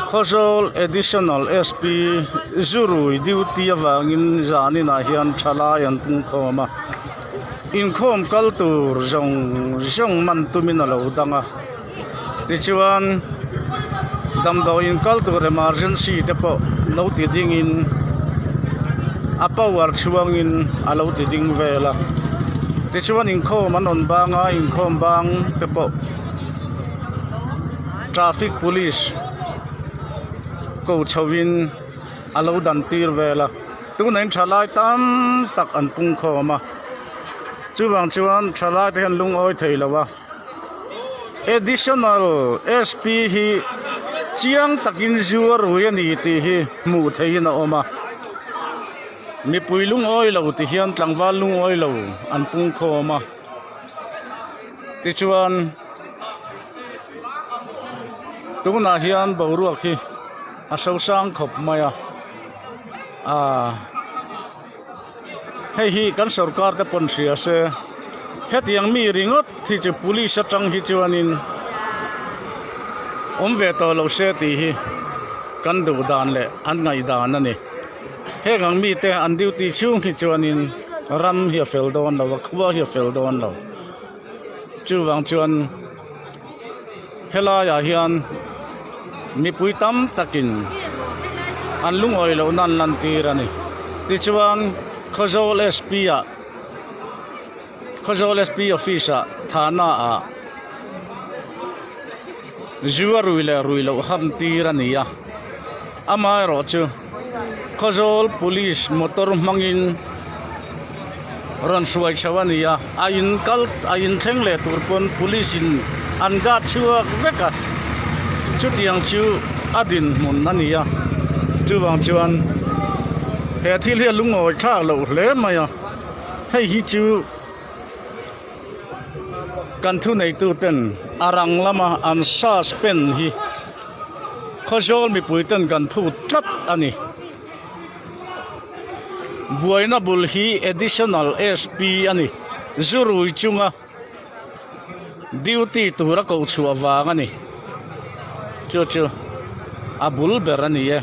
Khawzawl Additional SP Zurui duty avangin zaninah hian thalai an pungkhawm a, inkhawm kal tur zawng zawng man tumin a lo dang a, tichuan damdawiin kal tur emergency te pawh lo ti dingin a power chhuangin a lo ti ding vel a, tichuan inkhawm an rawn bang a, inkhawm bang te pawh. Traffic police ko chho in a lo dan tir vel a tunah in thalai tam tak an pung khawm a chuvang chuan thalai te hian lungawi thei lo a additional sp hi chiang takin zuar rui a ni tih hi hmuh theihin a awm a mipui lungawi lo ti hian tlangval lungawi lo an pung khawm a tichuan. Tunah hian boruak hi a sosang khawp mai a aaa hei hi kan sorkar te pawn hria se hetiang mi ringawt hi chu police atang hi chuanin awm ve tawh lo se tih hi kan duh dan leh an ngaihdan a ni heng ang mite an duty chhung hi chuanin ram hi a fel dawn lo a khua hi a fel dawn lo. Chuvang chuan helaiah hian mipui tam takin an lungawi lohna an lantir a ni. Tichuan Khawzawl SP ah Khawzawl SP office ah Thana ah zu a rui leh rui loh ham tir a ni a, amaherawhchu Khawzawl police motor hmangin rawn hruai chho a ni a, a in kal a in thleng leh tur pawn police in an guard chhuak vek a, chutiang chu a dinhmun a ni a, chuvang chuan he thil hi a lungawi thlak loh hle mai a, hei hi chu. Kan thuneitu ten a rang lama an suspend hi Khawzawl mipui ten kan phut tlat a ni. Buaina bul hi Additional SP a ni. Zurui chunga duty tura koh chhuah vang a ni. Chu chu a bul ber a ni e.